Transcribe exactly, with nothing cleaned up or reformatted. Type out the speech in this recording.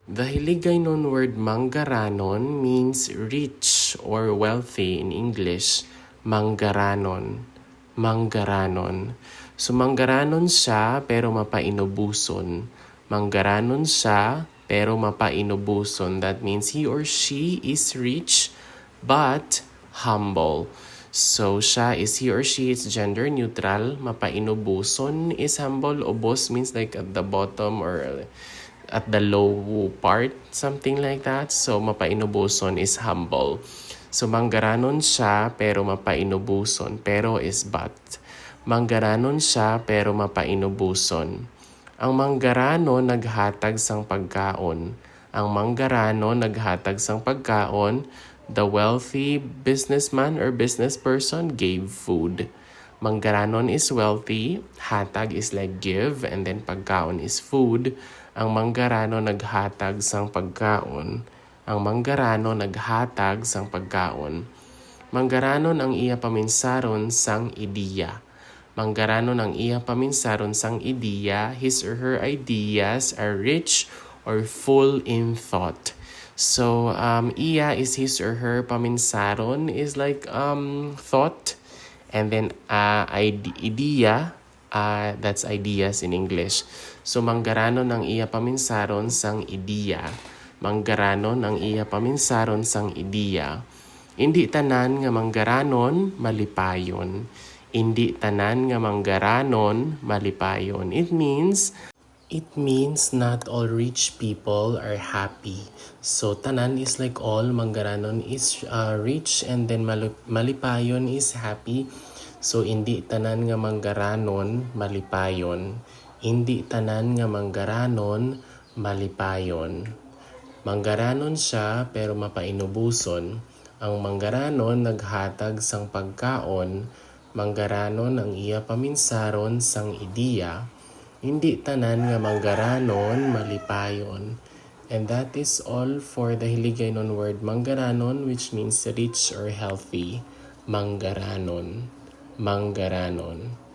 The Hiligaynon word manggaranon means rich or wealthy in English. Manggaranon. Manggaranon. So, manggaranon siya, pero mapainubuson. Manggaranon siya, pero mapainubuson. That means he or she is rich, but humble. So, siya is he or she is gender neutral. Mapainubuson is humble. Ubos means like at the bottom or at the low part, something like that. So, mapainubuson is humble. So, manggaranon siya, pero mapainubuson. Pero is but. Manggaranon siya, pero mapainubuson. Ang manggaranon naghatag sang pagkaon. Ang manggaranon naghatag sang pagkaon. The wealthy businessman or business person gave food. Manggaranon is wealthy. Hatag is like give, and then pagkaon is food. Ang manggaranon naghatag sang pagkaon. Ang manggaranon naghatag sang pagkaon. Manggaranon ang iya paminsaron sang ideya. Manggaranon ang iya paminsaron sang ideya. His or her ideas are rich or full in thought. So, um, iya is his or her, paminsaron is like, um, thought. And then, uh, ide- ideya, uh, that's ideas in English. So, manggaranon ang iya paminsaron sang ideya. Manggaranon ang iya paminsaron sang ideya. Indi tanan nga manggaranon malipayon. Indi tanan nga manggaranon malipayon. It means, it means not all rich people are happy. So, tanan is like all, manggaranon is, uh, rich, and then malu- malipayon is happy. So, indi tanan nga manggaranon malipayon. Indi tanan nga manggaranon malipayon. Manggaranon siya, pero mapainubuson. Ang manggaranon naghatag sang pagkaon. Manggaranon ang iya paminsaron sang ideya. Indi tanan nga manggaranon malipayon. And that is all for the Hiligaynon word manggaranon, which means rich or healthy. Manggaranon. Manggaranon.